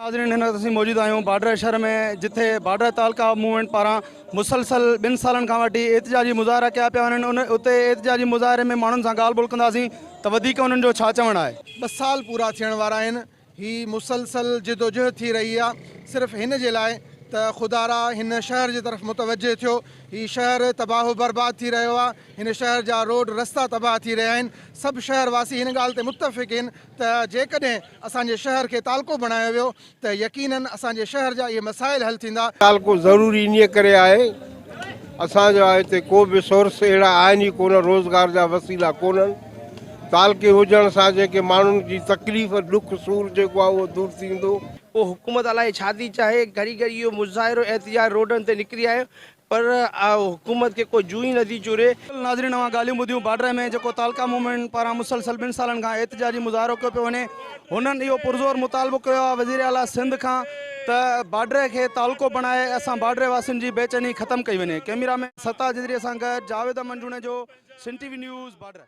ناظرين هن وقت اسين موجود آهيون باڊره شهر ۾ جتي باڊره تعلقه موومينٽ پاران مسلسل ٻن سالن کان وٺي احتجاجي مظاهرا ڪيا پيا وڃن ان اتي احتجاجي مظاهري ۾ ماڻهن سان ڳالهه ٻولهه ڪنداسين ته وڌيڪ انهن جو ڇا چوڻ آهي. ٻه سال پورا ٿيڻ وارا آهن هي مسلسل جدوجهد ٿي رهي آهي صرف هن جي لاء ته خدارا هن شهر جي طرف متوجه ٿيو هي شهر تباهه و برباد ٿي رهيو آهي هن شهر جا روڊ رستا تباهه ٿي رهيا آهن سڀ شهر واسي هن ڳالهه تي متفق آهن ته جيڪڏهن اسان جي شهر کي تعلقو بڻايو ويو ته يقينن اسان جي شهر جا اهي مسائل حل ٿيندا. تعلقو ضروري انهيء ڪري آهي اسان جا هتي ڪو به سورس اهڙا آهن ئي ڪونه روزگار جا وسيلا ڪونهن تعلقي هجڻ سان جيڪي ماڻهن جي تڪليف ڏک سور جيڪو آهي اهو دور ٿيندو. پوء حڪومت الائي ڇا ٿي چاهي، گهڙي گهڙي اهو مظاهرو احتجاج روڊن تي نڪري آيو پر حڪومت کي ڪو جون ئي نٿي چوري. ناظرين اوهان ڳالهيون ٻڌيون بارڊر ۾ جيڪو تعلقه موومينٽ پاران مسلسل ٻن سالن کان احتجاجي مظاهرو ڪيو پيو وڃي هنن اهو پرزور مطالبو ڪيو آهي وزير اعليٰ سنڌ کان ته بارڊر کي تعلقو بڻائي اسان بارڊر واسين جي بيچيني ختم ڪئي وڃي ڪئميرا مين ستار جدري سان گڏ Javed Ahmed Junejo Sindh T V news border.